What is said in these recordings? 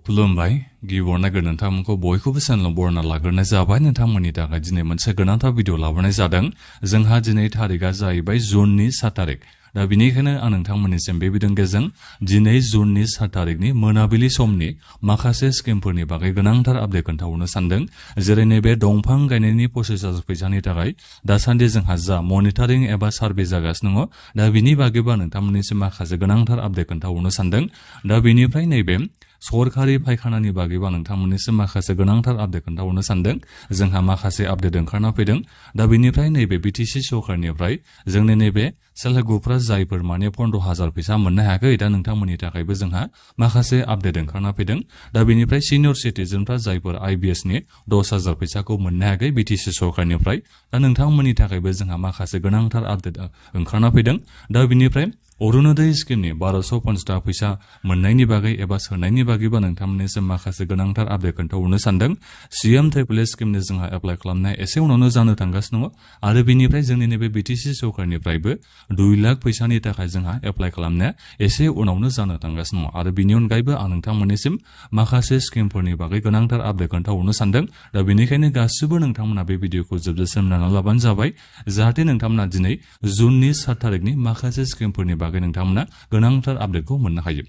खुलुमबाय गिबियावनो नोंथांमोनखौ बयखौबो चेनेलाव बरायना लाग्रोनाय जाबाय। नोंथांमोननि थाखाय दिनै मोनसे गोनांथार भिडिअ लाबोनाय जादों। जोंहा दिनै थारिखआ जाहैबाय जुननि 7 थारिख। दा बेनिखायनो आं नोंथांमोननिसिम बे भिडिअनि गेजेरजों दिनै जुननि 7 थारिखनि मोनाबिलि समनि माखासे स्किमफोरनि बागै गोनांथार आपडेट खोन्थाहरनो सानदों। जेरै नैबे दंफां गायनायनि 25,000 फैसानि थाखाय दासान्दि जोंहा जा मनिटरिं एबा सार्भे जागासिनो दङ। दा बिनि बागैबो नोंथांमोननिसिम माखासे गोनांथार आपडेट खोन्थाहरनो सानदों। दा बेनिफ्राय नैबे सरकारि फायखानानि बागैबा नोंथांमोननिसिम माखासे गोनांथार आपडेट खोन्थाहरनो सानदों। जोंहा माखासे आपडेट ओंखारना फैदों। दा बेनिफ्राय नैबे BTC सरकारनिफ्राय जोंनि नैबे सेल्फ हेल्प ग्रुपफ्रा जायफोर 15,000 फैसा मोननो हायाखै, दा नोंथांमोननि थाखायबो जोंहा माखासे आपडेट ओंखारना फैदों। दा बेनिफ्राय सिनियर सिटिजेनफ्रा जायफोर IBS नि 10,000 फैसाखौ मोननो हायाखै BTC सरकारनिफ्राय, दा नोंथांमोननि थाखायबो जोंहा माखासे गोनांथार आपडेट ओंखारना फैदों। दा बेनिफ्राय अरुणोदय स्किमनि 1250 थाखा फैसा मोननायनि बागै एबा सोनायनि बागैबा नोंथांमोननिसिम माखासे गोनांथार आपडेट खोन्थाहरनो सानदों। CM ट्रिपल स्किमनि जोंहा एप्लाइ खालामनाया एसे उनावनो जानो थांगासिनो दङ आरो बेनिफ्राय जोंनि नैबे BTC सरकारनिफ्रायबो 2 लाख फैसानि थाखाय जोंहा एप्लाइ खालामनाया एसे उनावनो जानो थांगासिनो दङ आरो बिनि अनगायैबो आं नोंथांमोननिसिम माखासे स्किमफोरनि बागै गोनांथार आपडेट खोन्थाहरनो सानदों। दा बेनिखायनो गासिबो नोंथांमोना बे भिडिअखौ जोबजासिम नायनानै लाबानो जाबाय, जाहाथे नोंथांमोना दिनै जुननि 7 थारिखनि माखासे स्किमफोरनि बागै नोंथांमोना गोनांथार आपडेटखौ मोननो हायो।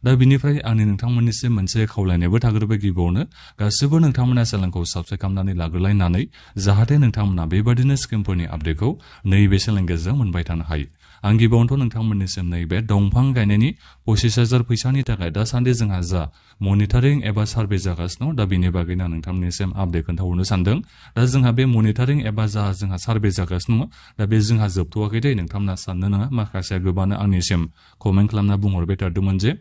दा बिनिफ्राय आंनि नोंथांमोननिसिम मोनसे खावलायनायबो थाग्रोबाय। गिबियावनो गासिबो नोंथांमोना चेनेलखौ साबस्क्राइब खालामनानै लाग्रोलायनानै जाहाथे नोंथांमोना बेबादिनो स्किमफोरनि आपडेटखौ नैबे चेनेलनि गेजेरजों मोनबाय थानो हायो। आं गिबियावनोथ' नोंथांमोननिसिम नैबे दंफां गायनायनि 25,000 फैसानि थाखाय दासान्दि जोंहा जा मनिटरिं एबा सार्भे जागासिनो दं, दा बेनि बागैनो आं नोंथांमोननिसिम आपडेट खोन्थाहरनो सानदों। दा जोंहा बे मनिटरिं एबा जा जोंहा सार्भे जागासिनो दङ, दा बे जोंहा जोबथ'वाखै दे, नोंथांमोना साननो नाङा। माखासे गोबाङानो आंनिसिम कमेन्ट खालामना बुंहरबाय थादोंमोन जे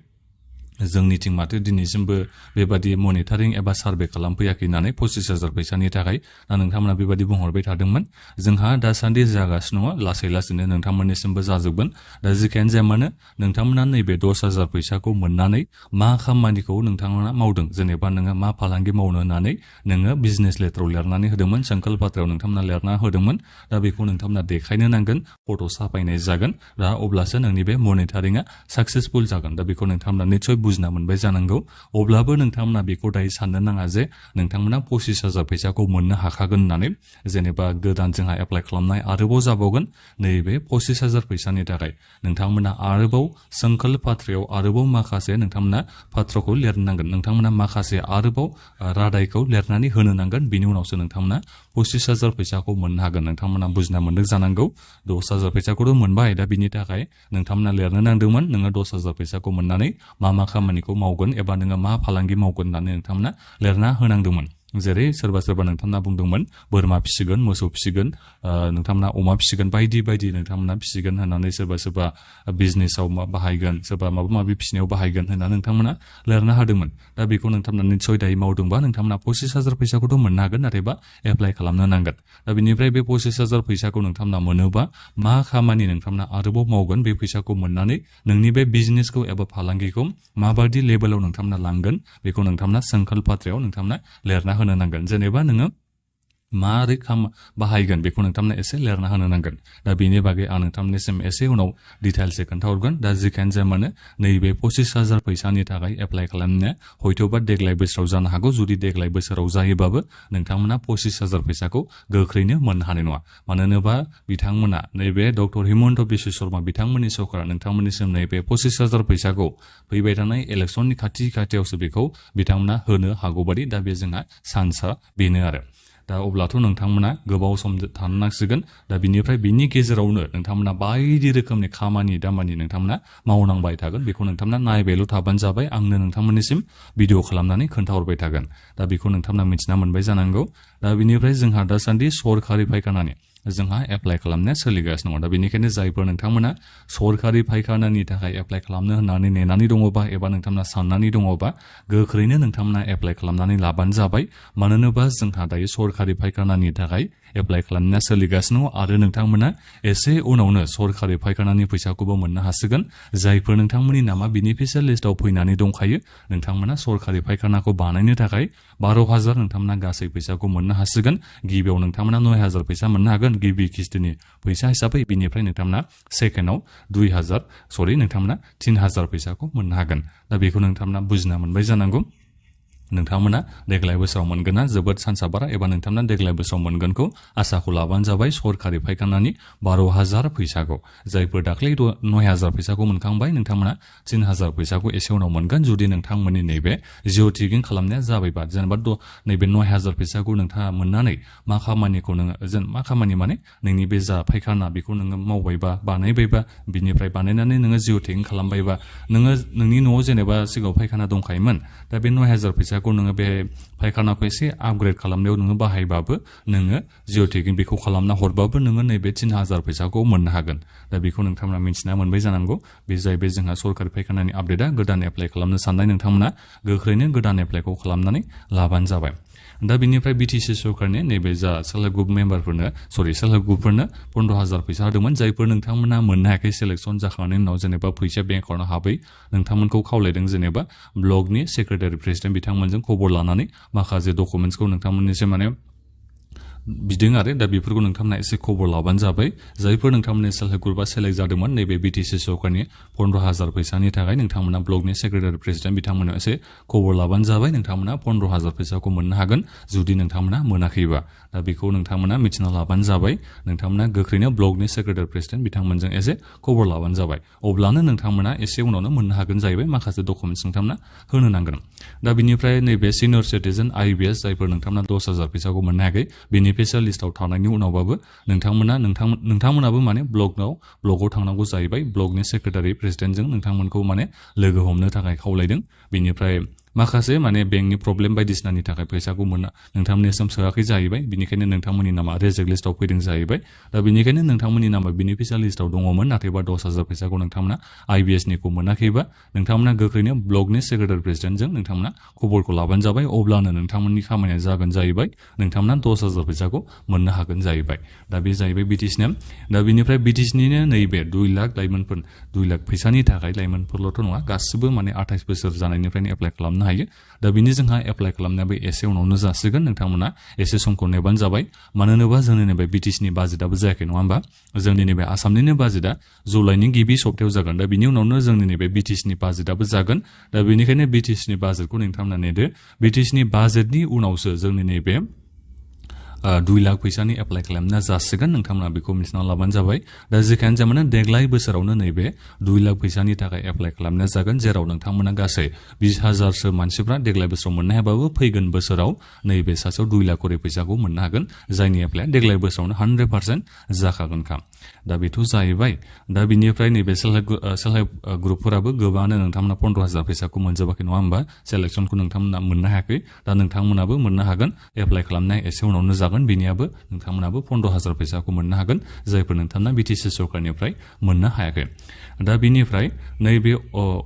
जोंनिथिं माथो दिनैसिमबो बेबादि मनिटरिं एबा सार्भे खालामफैयाखै होननानै 25,000 फैसानि थाखाय। दा नोंथांमोना बेबादि बुंहरबाय थादोंमोन। जोंहा दासान्दि जागासिनो दङ, लासै लासैनो नोंथांमोननिसिमबो जाजोबगोन। दा जिखियानो जाया मानो नोंथांमोना नैबे 10,000 फैसाखौ मोननानै मा खामानिखौ नोंथांमोना मावदों, जेनेबा नोङो मा फालांगि मावनो होननानै नोङो बिजनेस लेटाराव लिरनानै होदोंमोन, संकल्प पात्रायाव नोंथांमोना लिरना होदोंमोन। दा बेखौ नोंथांमोना देखायनो नांगोन, फट' साफायनाय जागोन। दा अब्लासो नोंनि बे मनिटरिंआ साक्सेसफुल जागोन। दा बेखौ नोंथांमोना निस्सय बुजिना मोनबाय जानांगौ। अब्लाबो नोंथांमोना बेखौ दायो साननो नाङा जे नोंथांमोना 25,000 फैसाखौ मोननो हाखागोन होननानै। जेनेबा गोदान जोंहा एप्लाइ खालामनाय आरोबाव जाबावगोन। नैबे 25,000 फैसानि थाखाय नोंथांमोना आरोबाव संकल्प पात्रायाव आरोबाव माखासे नोंथांमोना पात्रखौ लिरनांगोन। नोंथांमोना माखासे आरोबाव रादायखौ लिरनानै होनो नांगोन। बिनि उनावसो नोंथांमोना 25,000 फैसाखौ मोननो हागोन। नोंथांमोना बुजिना मोनदों जानांगौ। 10,000 फैसाखौथ' मोनबाय। दा बिनि थाखाय नोंथांमोना लिरनो नांदोंमोन नोङो 10,000 फैसाखौ मोननानै मा खामानिखौ मावगोन एबा नोङो मा फालांगि मावगोन होननानै नोंथांमोना लिरना होनांदोंमोन। जेरै सोरबा नोंथांमोना बुंदोंमोन बोरमा फिसिगोन, मोसौ फिसिगोन, नोंथांमोना अमा फिसिगोन, बायदि बायदि नोंथांमोना फिसिगोन होननानै सोरबा बिजनेसाव बाहायगोन, सोरबा माबा माबि फिसिनायाव बाहायगोन होननानै नोंथांमोना लिरना होदोंमोन। दा बेखौ नोंथांमोना निस्सय दायो मावदोंबा नोंथांमोना 25,000 फैसाखौथ' मोननो हागोन, नाथायबा एप्लाइ खालामनो नांगोन। दा बेनिफ्राय बे 25,000 फैसाखौ नोंथांमोना मोनोबा मा खामानि नोंथांमोना आरोबाव मावगोन, बे फैसाखौ मोननानै नोंनि बे बिजनेसखौ एबा फालांगिखौ माबायदि लेभेलाव नोंथांमोना लांगोन, बेखौ नोंथांमोना संकल्प पात्रायाव नोंथांमोना लिरना होनो नांगोन। जेनेबा नोङो मारै बाहायगोन बेखौ नोंथांमोना एसे लिरना होनो नांगोन। दा बेनि बागै आं नोंथांमोननिसिम एसे उनाव डिटेल्सै खोन्थाहरगोन। दा जिखियानो जाया मानो नैबे 25,000 फैसानि थाखाय एप्लाइ खालामनाया हयथ'बा देग्लाय बोसोराव जानो हागौ। जुदि देग्लाय बोसोराव जायोबाबो नोंथांमोना 25,000 फैसाखौ गोख्रैनो मोननो हानाय नङा। मानो होनोबा बिथांमोना नैबे डक्टर हिमन्त बिश्व शर्मा बिथांमोननि सरकारा नोंथांमोननिसिम नैबे 25,000 फैसाखौ फैबाय थानाय इलेक्सननि खाथियावसो बेखौ बिथांमोना होनो हागौ बादि। दा बे जोंहा चान्सआ बेनो आरो। दा अब्लाथ' नोंथांमोना गोबाव सम थानो नांसिगोन। दा बिनिफ्राय बिनि गेजेरावनो नोंथांमोना बायदि रोखोमनि खामानि दामानि नोंथांमोना मावनांबाय थागोन। बेखौ नोंथांमोना नायबायल' थाबानो जाबाय। आंनो नोंथांमोननिसिम भिडिअ खालामनानै खोन्थाहरबाय थागोन। दा बेखौ नोंथांमोना मिथिना मोनबाय जानांगौ। दा बिनिफ्राय जोंहा दासान्दि सरकारि फायखानानि जोंहा एप्लाइ खालामनाया सोलिगासिनो दङ। दा बेनिखायनो जायफोर नोंथांमोना सरकारि फायखानानि थाखाय एप्लाइ खालामनो होननानै नेनानै दङबा एबा नोंथांमोना साननानै दङबा गोख्रैनो नोंथांमोना एप्लाइ खालामनानै लाबानो जाबाय। मानो होनोबा जोंहा दायो सरकारि फायखानानि थाखाय एप्लाइ खालामनाया सोलिगासिनो दङ आरो नोंथांमोना एसे उनावनो सरकारि फायखानानि फैसाखौबो मोननो हासिगोन। जायफोर नोंथांमोननि नामा बेनिफिसियेल लिस्टआव फैनानै दंखायो, नोंथांमोना सरकारि फायखानाखौ बानायनो थाखाय 12,000 नोंथांमोना गासै फैसाखौ मोननो हासिगोन। गिबियाव नोंथांमोना 9,000 फैसा मोननो हागोन गिबि किस्तिनि फैसा हिसाबै। बिनिफ्राय नोंथांमोना सेकेन्डआव 3,000 फैसाखौ मोननो हागोन। दा बेखौ नोंथांमोना बुजिना मोनबाय जानांगौ। नोंथांमोना देग्लाय बोसोराव मोनगोन ना जोबोद सानसा बारा एबा नोंथांमोना देग्लाय बोसोराव मोनगोनखौ आसाखौ लाबानो जाबाय सरकारि फायखानानि 12,000 फैसाखौ जायफोर दाख्लै 9,000 फैसाखौ मोनखांबाय नोंथांमोना 3,000 फैसाखौ एसे उनाव मोनगोन जुदि नोंथांमोननि नैबे जिअ टेगिं खालामनाया जाबायबा जेनेबा नैबे 9,000 फैसाखौ नोंथाङा मोननानै मा खामानिखौ नोङो मा खामानि माने नोंनि बे जा फायखाना बेखौ नोङो मावबायबा बानायबायबा बिनिफ्राय बानायनानै नोङो जिअ टेगिं खालामबायबा नोङो नोंनि न'आव जेनेबा सिगाङाव फायखाना दंखायोमोन दा बे 9,000 फैसाखौ नोङो बे फायखानाखौ एसे आपग्रेड खालामनायाव नोङो बाहायबाबो नोङो जिअ टेगिं बेखौ खालामना हरबाबो नोङो नैबे 3,000 फैसाखौ मोननो हागोन दा बेखौ नोंथांमोना मिन्थिना मोनबाय जानांगौ बे जाहैबाय जोंहा सरकारि फायखानानि आपडेटआ गोदान एप्लाइ खालामनो साननाय नोंथांमोना गोख्रैनो गोदान एप्लाइखौ खालामनानै लाबानो जाबाय दा बिनिफ्राय BTC सरकारनि नैबे जा सेल्फ हेल्प ग्रुपफोरनो 15,000 फैसा होदोंमोन जायफोर नोंथांमोना मोननो हायाखै सेलेक्सन जाखांनायनि उनाव जेनेबा फैसा बेंक एकाउन्टआव हाबै नोंथांमोनखौ खावलायदों जेनेबा ब्लकनि सेक्रेटारि प्रेसिडेन्ट बिथांमोनजों खबर लानानै माखासे डकुमेन्टसखौ नोंथांमोननिसिम माने बिदों आरो दा बेफोरखौ नोंथांमोना एसे खबर लाबानो जाबाय जायफोर नोंथांमोननि सेल्फ हेल्प ग्रुपआ सेलेक्ट जादोंमोन नैबे BTC सरकारनि 15,000 फैसानि थाखाय नोंथांमोना ब्लकनि सेक्रेटारि प्रेसिडेन्ट बिथांमोननो एसे खबर लाबानो जाबाय नोंथांमोना 15,000 फैसाखौ मोननो हागोन जुदि नोंथांमोना मोनाखैबा दा बेखौ नोंथांमोना मिथिना लाबानो जाबाय नोंथांमोना गोख्रैनो ब्लकनि सेक्रेटारि प्रेसिडेन्ट बिथांमोनजों एसे खबर लाबानो जाबाय अब्लानो नोंथांमोना एसे उनावनो मोननो हागोन जाहैबाय माखासे डकुमेन्टस नोंथांमोना होनो नांगोन दा बिनिफ्राय नैबे सिनियर सिटिजेन IBS जायफोर नोंथांमोना 10,000 फैसाखौ मोननो हायाखै बेनिफिसियार लिस्टआव थानायनि उनावबाबो नोंथांमोनाबो माने ब्लकआव थांनांगौ जाहैबाय ब्लकनि सेक्रेटारि प्रेसिडेन्टजों नोंथांमोनखौ माने लोगो हमनो थाखाय खावलायदों बिनिफ्राय माखासे माने बेंकनि प्रब्लेम बायदिसिनानि थाखाय फैसाखौ नोंथांमोननिसिम सोआखै जाहैबाय बिनिखायनो नोंथांमोननि नामा रिजेक्ट लिस्टआव फैदों जाहैबाय दा बिनिखायनो नोंथांमोननि नामा बेनिफिसियार लिस्टआव दङमोन नाथायबा 10,000 फैसाखौ नोंथांमोना IBS निखौ मोनाखैबा नोंथांमोना गोख्रैनो ब्लकनि सेक्रेटारि प्रेसिडेन्टजों नोंथांमोना खबरखौ लाबानो जाबाय अब्लानो नोंथांमोननि खामानिया जागोन जाहैबाय नोंथांमोना 10,000 फैसाखौ मोननो हागोन जाहैबाय दा बे जाहैबाय BTC दा बिनिफ्राय BTC निनो नैबे 2 लाख लाइमोनफोर 2 लाख फैसानि थाखाय लाइमोनफोरल'थ' नङा गासिबो माने 28 बोसोर जानायनिफ्रायनो एप्लाइ खालामनो हायो दा बिनि जोंहा एप्लाइ खालामनायाबो एसे उनावनो जासिगोन नोंथांमोना एसे समखौ नेबानो जाबाय मानो होनोबा जोंनि नैबे BTC नि बाजेटआबो जायाखै नङा होमबा जोंनि नैबे आसामनिनो बाजेटआ जुलाइनि गिबि सप्तायाव जागोन दा बिनि उनावनो जोंनि नैबे BTC नि बाजेटआबो जागोन दा बेनिखायनो BTC नि बाजेटखौ नोंथांमोना नेदो BTC नि बाजेटनि उनावसो जोंनि नैबे 2 लाख फैसानि एप्लाइ खालामना जासिगोन नोंथांमोना बेखौ मिथिना लाबानो जाबाय दा जेखायनो जामानो देग्लाय बोसोरावनो नैबे 2 लाख फैसानि थाखाय एप्लाइ खालामनाय जागोन जेराव नोंथांमोना गासै 20,000सो मानसिफ्रा देग्लाय बोसोराव मोननो हायाबाबो फैगोन बोसोराव नैबे सासेयाव 2 लाख करि फैसाखौ मोननो हागोन जायनि एप्लाइआ देग्लाय बोसोरावनो 100% जाखागोनखा दा बेथ' जाहैबाय दा बिनिफ्राय नैबे सेल्फ हेल्प ग्रुपफोराबो गोबाङानो नोंथांमोना 15,000 फैसाखौ मोनजोबाखै नङा होमबा सेलेक्सनखौ नोंथांमोना मोननो हायाखै दा नोंथांमोनाबो मोननो हागोन एप्लाइ खालामनाय एसे उनावनो जागोन बिनियाबो नोंथांमोनाबो 15,000 फैसाखौ मोननो हागोन जायफोर नोंथांमोना BTC सरकारनिफ्राय मोननो हायाखै दा बिनिफ्राय नैबे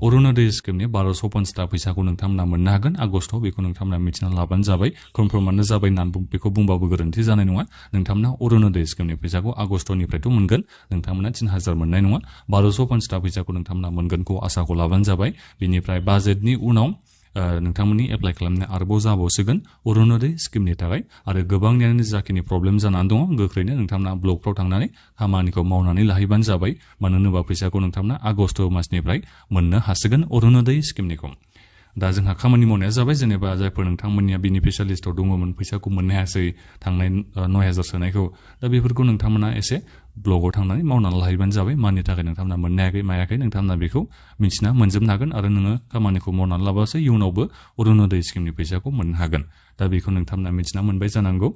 अरुणोदय स्किमनि 1250 फैसाखौ नोंथांमोना मोननो हागोन आगस्टआव बेखौ नोंथांमोना मिथिना लाबानो जाबाय कनफार्मानो जाबाय होननानै बेखौ बुंबाबो गोरोन्थि जानाय नङा नोंथांमोना अरुणोदय स्किमनि फैसाखौ आगस्टनिफ्रायथ' मोनगोन नोंथांमोना 3,000 मोननाय नङा 1250 फैसाखौ नोंथांमोना मोनगोनखौ आसाखौ लाबानो जाबाय बिनिफ्राय बाजेटनि उनाव नोंथांमोननि एप्लाइ खालामनाय आरोबाव जाबावसिगोन अरुणोदय स्किमनि थाखाय आरो गोबांनियानो जाखिनि प्रब्लेम जानानै दङ गोख्रैनो नोंथांमोना ब्लकफ्राव थांनानै खामानिखौ मावनानै लाहैबानो जाबाय मानो होनोबा फैसाखौ नोंथांमोना आगस्ट मासनिफ्राय मोननो हासिगोन अरुणोदय स्किमनिखौ दा जोंहा खामानि मावनाया जाबाय जेनेबा जायफोर नोंथांमोननिया बेनिफिसियार लिस्टआव दङमोन फैसाखौ मोननो हायासै थांनाय 9,000 सोनायखौ दा बेफोरखौ नोंथांमोना एसे ब्लगाव थांनानै मावनानै लाहैबानो जाबाय मानि थाखाय नोंथांमोना मोननो हायाखै मायाखै नोंथांमोना बेखौ मिथिना मोनजोबनो हागोन आरो नोङो खामानिखौ मावनानै लाबासो इयुनावबो अरुणोदय स्किमनि फैसाखौ मोननो हागोन दा बेखौ नोंथांमोना मिथिना मोनबाय जानांगौ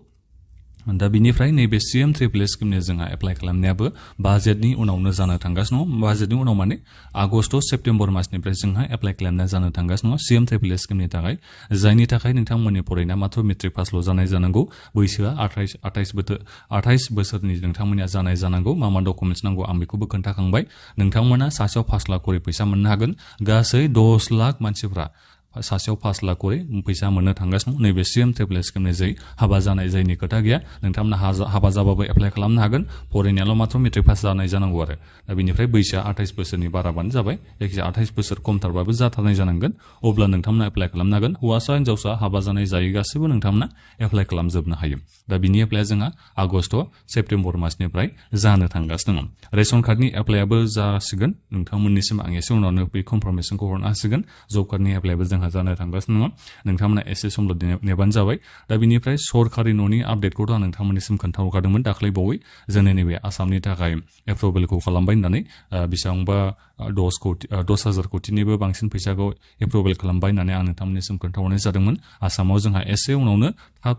दा बिनिफ्राय नैबे CM ट्रिपल स्किमनि जोंहा एप्लाइ खालामनायाबो बाजेटनि उनावनो जानो थांगासिनो दङ बाजेटनि उनाव माने आगस्ट सेप्तेम्बर मासनिफ्राय जोंहा एप्लाइ खालामनाया जानो थांगासिनो दङ CM ट्रिपल स्किमनि थाखाय जायनि थाखाय नोंथांमोननि फरायनाया मात्र मेट्रिक पासल' जानाय जानांगौ बैसोआ 28 बोसोरनि नोंथांमोननिया जानाय जानांगौ मा डकुमेन्टस नांगौ आं बेखौबो खोन्थाखांबाय नोंथांमोना सासेयाव 5 लाख करि फैसा मोननो हागोन गासै 10 लाख मानसिफ्रा सासेयाव 5 लाख करि फैसा मोननो थांगासिनो दं नैबे CM ट्रिपल स्किमनि जै हाबा जानाय जायनि खोथा गैया नोंथांमोना हाबा जाबाबो एप्लाइ खालामनो हागोन फरायनायाल' मात्र मेट्रिक पास जानाय जानांगौ आरो दा बिनिफ्राय बैसोआ 28 बोसोरनि बाराबानो जाबाय जायखिजाया 28 बोसोर खमथारबाबो जाथारनाय जानांगोन अब्ला नोंथांमोना एप्लाइ खालामनो हागोन हौवासा हिन्जावसा हाबा जानाय जायै गासैबो नोंथांमोना एप्लाइ खालामजोबनो हायो दा बिनि एप्लाइआ जोंहा आगस्ट सेप्तेम्बर मासनिफ्राय जानो थांगासिनो दङ रेशन कार्डनि एप्लाइआबो जासिगोन नोंथांमोननिसिम आं एसे उनावनो बे कनफार्मेसनखौ हरनो हासिगोन जब कार्डनि एप्लाइआबो जोंहा जोंहा जानो थांगासिनो दङ नोंथांमोना एसे समल' नेबानो जाबाय दा बिनिफ्राय सरकारि न'नि आपडेटखौथ' आं नोंथांमोननिसिम खोन्थाहरखादोंमोन दाख्लैबावै जोंनि नैबे आसामनि थाखाय एप्रुभेलखौ खालामबाय होननानै बेसेबांबा 10,000 कोटिनिबो बांसिन फैसाखौ एप्रुभेल खालामबाय होननानै आं नोंथांमोननिसिम खोन्थाहरनाय जादोंमोन आसामाव जोंहा एसे उनावनो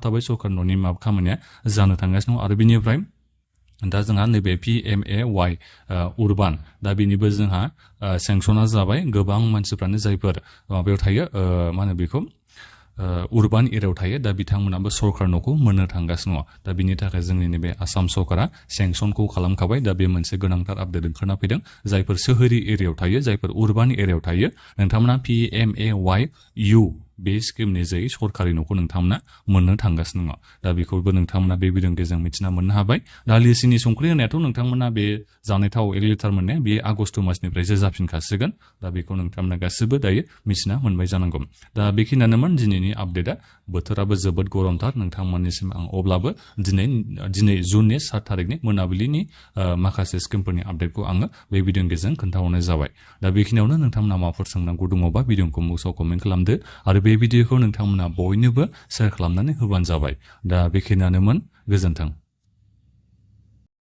थाबै सरकारि न'नि खामानिया जानो थांगासिनो दं आरो बिनिफ्राय दा जोंहा नैबे PMAY उर्बान दा बेनिबो जोंहा सेंसना जाबाय गोबां मानसिफ्रानो जायफोर माबायाव थायो मा होनो बेखौ उर्बान एरियायाव थायो दा बिथांमोनाबो सरकार न'खौ मोननो थांगासिनो दङ दा बिनि थाखाय जोंनि नैबे आसाम सरकारा सेंसनखौ खालामखाबाय दा बे मोनसे गोनांथार आपडेट ओंखारना फैदों जायफोर सोहोरि एरियायाव थायो जायफोर उर्बान एरियायाव थायो नोंथांमोना PMAYU बे स्किमनि जै सरकारि न'खौ नोंथांमोना मोननो थांगासिनो दङ दा बेखौबो नोंथांमोना बे भिडिअनि गेजेरजों मिथिना मोननो हाबाय दा लिसिनि संख्रि होनायाथ' नोंथांमोना बे जानाय थाव 1 लिटार मोननाया बे आगस्ट मासनिफ्रायसो जाफिनखासिगोन दा बेखौ नोंथांमोना गासिबो दायो मिथिना मोनबाय जानांगौ दा बेखिनियानोमोन दिनैनि आपडेटआ बोथोराबो जोबोद गरमथार नोंथांमोननिसिम आं अब्लाबो दिनै जुननि 7 थारिखनि मोनाबिलिनि माखासे स्किमफोरनि आपडेटखौ आङो बे भिडिअनि गेजेरजों खोन्थाहरनाय जाबाय दा बेखिनियावनो नोंथांमोना माबाफोर सोंनांगौ दङबा भिडिअखौ मुक्सआव कमेन्ट खालामदो आरो बे भिडिअखौ नोंथांमोना बयनोबो शेयार खालामनानै होबानो जाबाय दा बेखिनियानोमोन गोजोन्थों